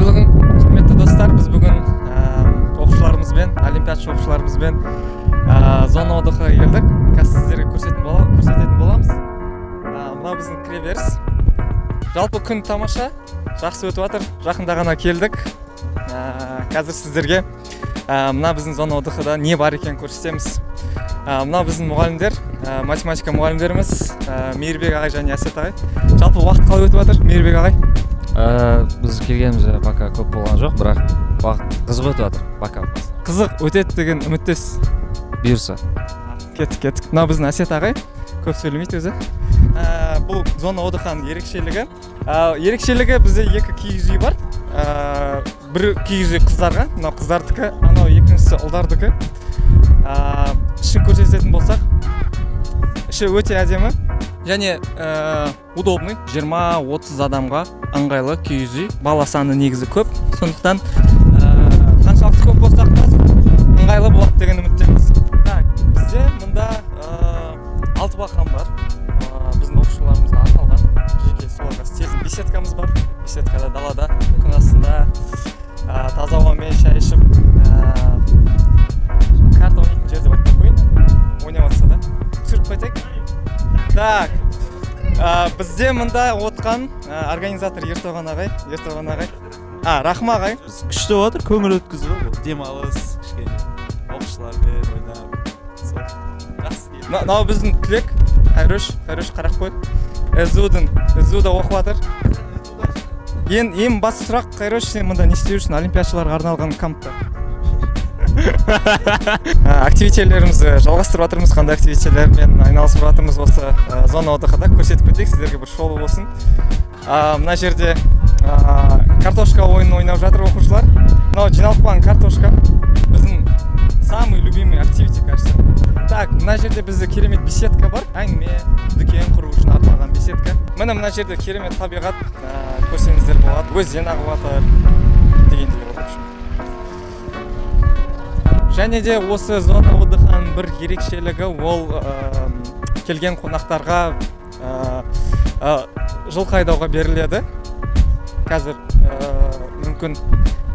Қайырлы күн, құрметті достар. Біз бүгін оқушыларымызбен, олимпиадшы оқушыларымызбен зона отдыхқа келдік. Қазір сіздерге көрсететін боламыз. Мынау біздің кіреберіс. Жалпы күн тамаша, жақсы өтіп жатыр. Жақында ғана келдік. Қазір сіздерге мына біздің зона отдыхыда не бар екенін көрсетеміз. Мынау біздің мұғалімдер, математика мұғалімдеріміз, Мейірбек ағай және Әсет ағай. Жалпы уақыт қалай өтіп жатыр, Мейірбек ағай? Біз келгенімізде пока көп болған жоқ, бірақ уақыт қызық өтіп жатыр, пока. Қызық өтеді деген үміттес. Бұйырса. Кеттік, кеттік. Мынау біздің Әсет ағай, көп сөйлемейді өзі. Бұл зона отдыханың ерекшелігі. Ерекшелігі бізде екі киіз үй бар. Бір киіз үй қыздарға, мынау қыздардікі, анау екіншісі ұлдардікі. Ішін көрсететін болсақ, іші өте әдемі және удобный, 20-30 адамға ыңғайлы киіз үй. Бала саны негізі көп, сондықтан қаншалықты көп болсақ та ыңғайлы болады деген үміттеміз. Так, бізде мұнда 6 бақан бар. Біздің оқушыларымызға арналған жеке соларға сезім беседкамыз бар. Беседкада далада күн астында таза ауамен шай ішіп, карта ойнайтын жер деп айтпай қояйын, ойнап жатса да түсіріп қайтайық. Так, бізде мында отқан организатор Ертоған ағай, Ертоған ағай, Рахма ағай. Біз күшті болып жатыр, көңіл өткізіп, бұл демалыс кішкене оқушылармен ойнап, сол жақсы. Мынау біздің түлек Қайрош, Қайрош қарап қой. СДУ-да оқып жатыр. Ең басты сұрақ, Қайрош, сен мында не істеп жүрсің олимпиадшыларға арналған кампта? Активителерімізді жалғастырып жатырмыз. Қандай активителермен айналысып жатырмыз осы зона отдыхада көрсетіп кетейік, сіздерге бір шолу болсын. Мына жерде картошка ойынын ойнап жатыр оқушылар. Мынау жиналып қалған картошка біздің самый любимый активити, кажется. Так, мына жерде бізде керемет беседка бар. Әңгіме, дүкен құру үшін арналған беседка. Міне мына жерде керемет табиғат, көрсеңіздер болады. Өзен ағып жатыр дегендей болып общем. Және де осы зона отдыханың бір ерекшелігі ол келген қонақтарға жылқы айдауға беріледі. Қазір мүмкін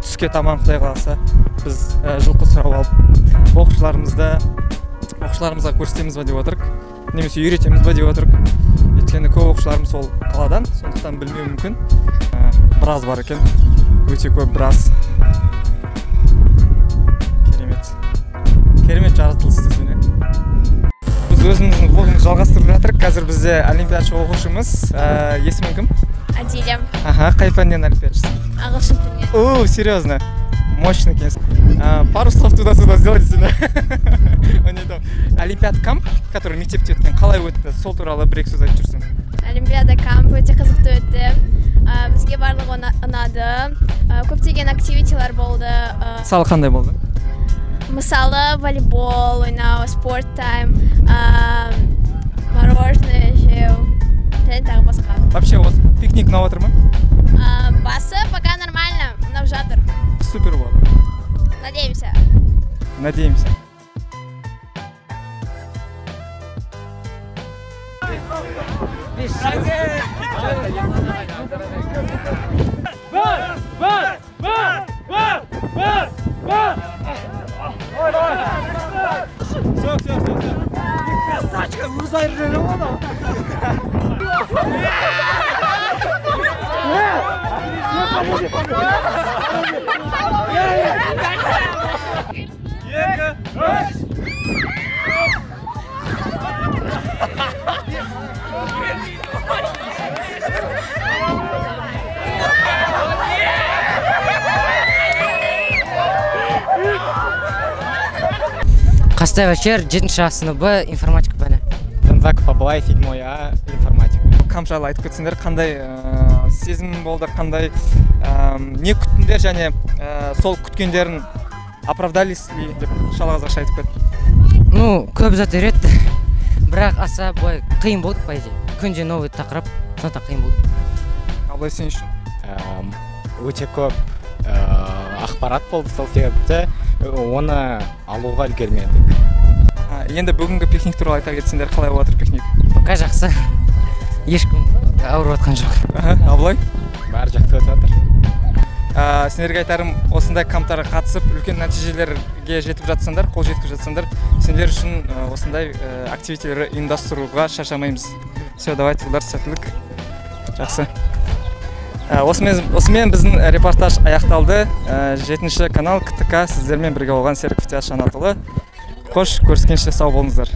түске таман Құдай қаласа біз жылқы сұрап алып оқушыларымызға көрсетеміз ба деп отырық, немесе үйретеміз ба деп отырық. Өйткені көп оқушыларымыз сол қаладан, сондықтан білмеуі мүмкін. Біраз бар екен, өте көп біраз. Керемет. Керемет жаратылыс десең, е? Біз өзіміздің влогымызды жалғастырып жатырық. Қазір бізде олимпиадшы оқушымыз, есімің кім? Адиля. Аха, қай пәннен олимпиадшысың? Ағылшын тілінен. О, серьезно? Мощный екен. Пару слов туда-сюда сделайте сюда. Олимпиад камп, который мектепте өткен, қалай өтті? Сол туралы бір екі сөз айтып жүрсең. Олимпиада камп өте қызықты өтті. Бізге барлығы ұнады. Көптеген активитилар болды. Мысалы қандай болды? Мысалы, волейбол ойнау, спорт тайм, мороженое жеу және тағы басқа. Вообще, осы пикник ұнап отыр ма? Басы пока нормально, ұнап жатыр. Супер болды. Надеемся. Надеемся. Все, все, все, все. Красавчик, өзі айырып жіберген ғой анау. Екі, үш. Қастаева Шер, 7 А сыныбы, информатика пәні. Жанзаков Абылай, 7 А, информатика. Камп жайлы айтып кетсеңдер, қандай сезім болды, қандай не күттіңдер және сол күткендерін оправдались ли деп шала қазақша айтып кет. Ну, көп зат үйретті, бірақ аса былай қиын болды, по идее. Күнде новый тақырып, сондықтан қиын болды. Абылай, сен үшін? Өте көп ақпарат болды, сол себепті оны алуға үлгермедік. Енді бүгінгі пикник туралы айта кетсеңдер, қалай болып жатыр пикник? Пока жақсы. Ешкім ауырып жатқан жоқ. Абылай? Бәрі жақсы өтіп жатыр. Сендерге айтарым, осындай камптарға қатысып, үлкен нәтижелерге жетіп жатсаңдар, қол жеткізіп жатсаңдар, сендер үшін осындай активитилер ұйымдастыруға шаршамаймыз. Все, давайте, ұлдар, сәттілік. Жақсы. Осымен біздің репортаж аяқталды. 7-канал КТК, сіздермен бірге болған Серік Фтияш Жанатұлы. Қош көріскенше, сау болыңыздар.